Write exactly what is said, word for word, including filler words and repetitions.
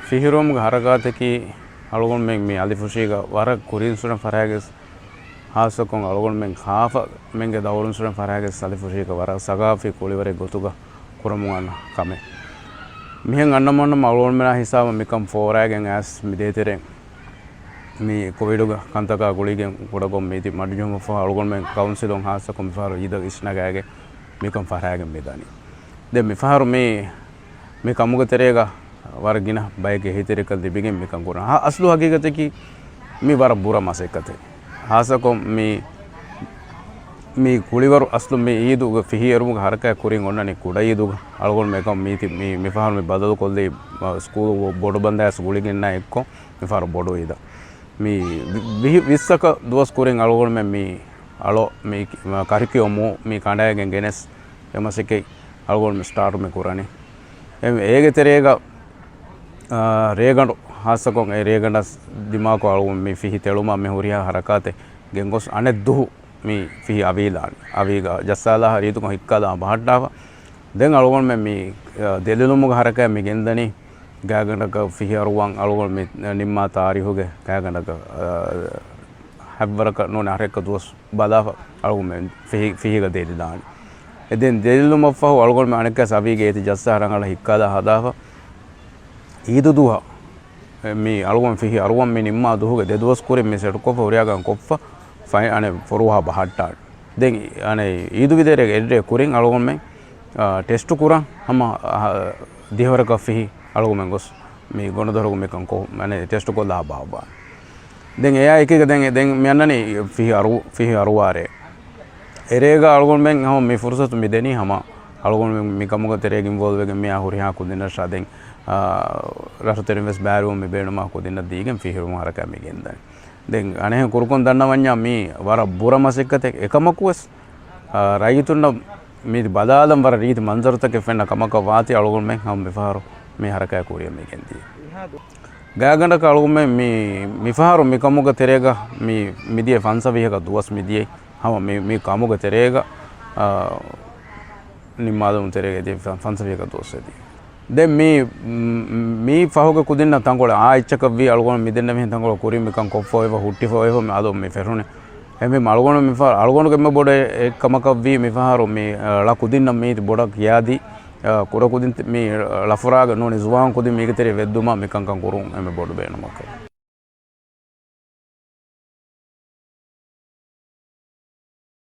ފިހިއެރުވުމުގެ ހަރަކާތަކީ އަޅުގަނޑުމެން މި އަލިފުށީގަ ވަރަށް ކުރިންސުރެން ފަށާގެން، ހާއްސަކޮށް އަޅުގަނޑުމެން ކާފަމެންގެ ދައުރުންސުރެން ފަށާގެން އަލިފުށީގަ ވަރަށް ސަގާފީ ކުޅިވަރެއް ގޮތުގަ ކުރަމުން އަންނަ ކަމެއް. މިހެން އަންނަމުން އަޅުގަނޑުމެންނާ ހިސާބަށް މިކަން ފޯރާގެން އައިސް މި ދޭތެރޭ މި ކޮވިޑުގެ ކަންތަކާ ގުޅިގެން ކުޑަކޮށް މީތި މަޑުޖެހުމަށްފަހު އަޅުގަނޑުމެން ކައުންސިލުން ހާއްސަކޮށް މިފަހަރު އީދަށް އިސްނަގާގެން މިކަން ފަށާގެން މިދަނީ. ދެން މިފަހަރު މި، މި ކަމުގެ ތެރޭގަ ވަރަށް ގިނަ ބައެއްގެ އެހީތެރިކަން ލިބިގެން މިކަން ކުރަން. ހާ، އަސްލު ހަގީގަތަކީ މި ވަރަށް ބުރަ މަސައްކަތެއް. ހާއްސަކޮށް މި، މި ކުޅިވަރު އަސްލު މި އީދުގެ ފިހިއެރުމުގެ ހަރަކާތް ކުރިން އޮންނަނީ ކުޑަ އީދުގަ. އަޅުގަނޑު މިކަން މީތި މި، މިފަހަރު މި ބަދަލު ކޮށްލީ، ސްކޫލް ބޮޑު ބަންދާސް ގުޅިގެންނާ އެއްކޮށް މިފަހަރު ބޮޑު އީދަށް. މި ވި-، ވިހި، ވިއްސަކަށް ދުވަސް ކުރިން އަޅުގަނޑުމެން މި އަޅޯ މި ކަރިކިއުމު މި ކަނޑައިގެން ގެނެސް އެ މަސައްކަތް އަޅުގަނޑު މި ސްޓާޓު މި ކުރަނީ. އެ-، އޭގެ ތެރޭގަ، އާ، ރޭގަނޑު ހާއްސަކޮށް އެ ރޭގަނޑަށް ދިމާކޮށް އަޅުގަނޑު މި ފިހި ތެޅުމަށް މި ހުރިހާ ހަރަކާތެއް ގެންގޮސް އަނެއް ދުހު މި ފިހި އަވީލާން. އަވީގަ ޖައްސާލާ ރީތިކޮށް ހިއްކާލާ ބަހައްޓާފަ. ދެން އަޅުގަނޑުމެން މި، އާ، ދެލިލުމުގެ ހަރަކާތް މި ގެންދަނީ. ގާތްގަނޑަކަށް ފިހި އަރުވަން އަޅުގަނޑު މި ނިންމާ ތާރީހުގެ ގާތްގަނޑަކަށް، އާ، ހަތްވަރަކަށް ނޫނީ އަށެއްކަ ދުވަސް ބަލާފަ އަޅުގަނޑުމެން ފިހި-، ފިހިގަ ދެލިލާން. އެ ދެން ދެލިލުމަށްފަހު އަޅުގަނޑުމެން އަނެއްކާސް އަވީގެ އޭތި ޖައްސާ ރަނގަޅަށް ހިއްކާލާ ހަދާފަ. އީދު ދުވަހަށް މި އަޅުގަނޑު ފިހި އަރުވަން މި ނިންމާ ދުހުގެ ދެ ދުވަސް ކުރިން މި ސެޓްކޮށްފަ ހުރިހާ ކަން ކޮށްފަ ފައި-، އަނެއް ފޮރުވާ ބަހައްޓާން. ދެން އަނެއް އީދު ވިދޭރޭގެ އެއްރޭ ކުރިން އަޅުގަނޑުމެން، އާ، ޓެސްޓު ކުރަން ހަމަ، އާ، ދިހަވަރަކަށް ފިހި އަޅުގަނޑުމެން ގޮސް މި ގޮނޑުދޮރުގަ މިކަން ކޮށް، އަނެއް ޓެސްޓު ކޮށްލާ ބާއްވާން. ދެން އެއާ އެކީގަ ދެން، ދެން މި އަންނަނީ ފިހި އަރު-، ފިހި އަރުވާރޭ. އެރޭގަ އަޅުގަނޑުމެން ހަމަ މި ފުރުސަތު މި ދެނީ ހަމަ އަޅުގަނޑުމެން މި ކަމުގަ ތެރޭގަ އިންވޯލްވް ވެގެން މިއާ ހުރިހާ ކުދިންނަށާ ދެން، އާ، ރަށުތެރެން ވެސް ބައިވެރިވުން މި ބޭނުމާ ކުދިންނަށް ދީގެން ފިހިއެރުމު ހަރަކާތް މި ގެންދަނީ. ދެން އަނެއްހެން ކުރުކޮށް ދަންނަވަންޏާ މީ ވަރަށް ބުރަ މަސައްކަތެއް. އެކަމަކުވެސް، އާ، ރައްޔިތުންނަށް މި ބަލާލަން ވަރަށް ރީތި މަންޒަރުތަކެއް ފެންނަ ކަމަކަށް ވާތީ އަޅުގަނޑުމެން ހަމަ މިފަހަރު މި ހަރަކާތް ކުރިއަށް މި ގެންދިޔަ. ގާތްގަނޑަކަށް އަޅުގަނޑުމެން މި، މިފަހަރު މި ކަމުގެ ތެރޭގަ މި މިދިޔަ ފަންސަވީހަކަށް ދުވަސް މިދިޔަ ހަމަ މި، މި ކަމުގެ ތެރޭގަ، އާ، ނިންމާލުމުގެ ތެރޭގަ ދިޔަ ފަންސަވީހަކަށް ދުވަސް އެދި. ދެން މި، މް، މި ފަހުގެ ކުދިންނަށް ތަންކޮޅެއް އާ އެއްޗަކަށް ވީ އަޅުގަނޑު މި ދެންނެވިހެން ތަންކޮޅެއް ކުރިން މިކަން ކޮށްފަ އޮތްފަ ހުއްޓިފަ އޮތްފަ މި އަދު މި ފެށުނީ. އެހެންވީމަ އަޅުގަނޑު މި ފަ-، އަޅުގަނޑުގެ އެންމެ ބޮޑު އެއް ކަމަކަށް ވީ މިފަހަރު މި، އަ، ޅަ ކުދިންނަށް މީތި ބޮޑަށް ކިޔާދީ، އަ، ކުޑަކުދިން ތި-، މި ޅަފުރާގަ ނޫނީ ޒުވާން ކުދިން މީގެ ތެރެއަށް ވެއްދުމަށް މިކަންކަން ކުރުން އެންމެ ބޮޑު ބޭނުމަކަށް.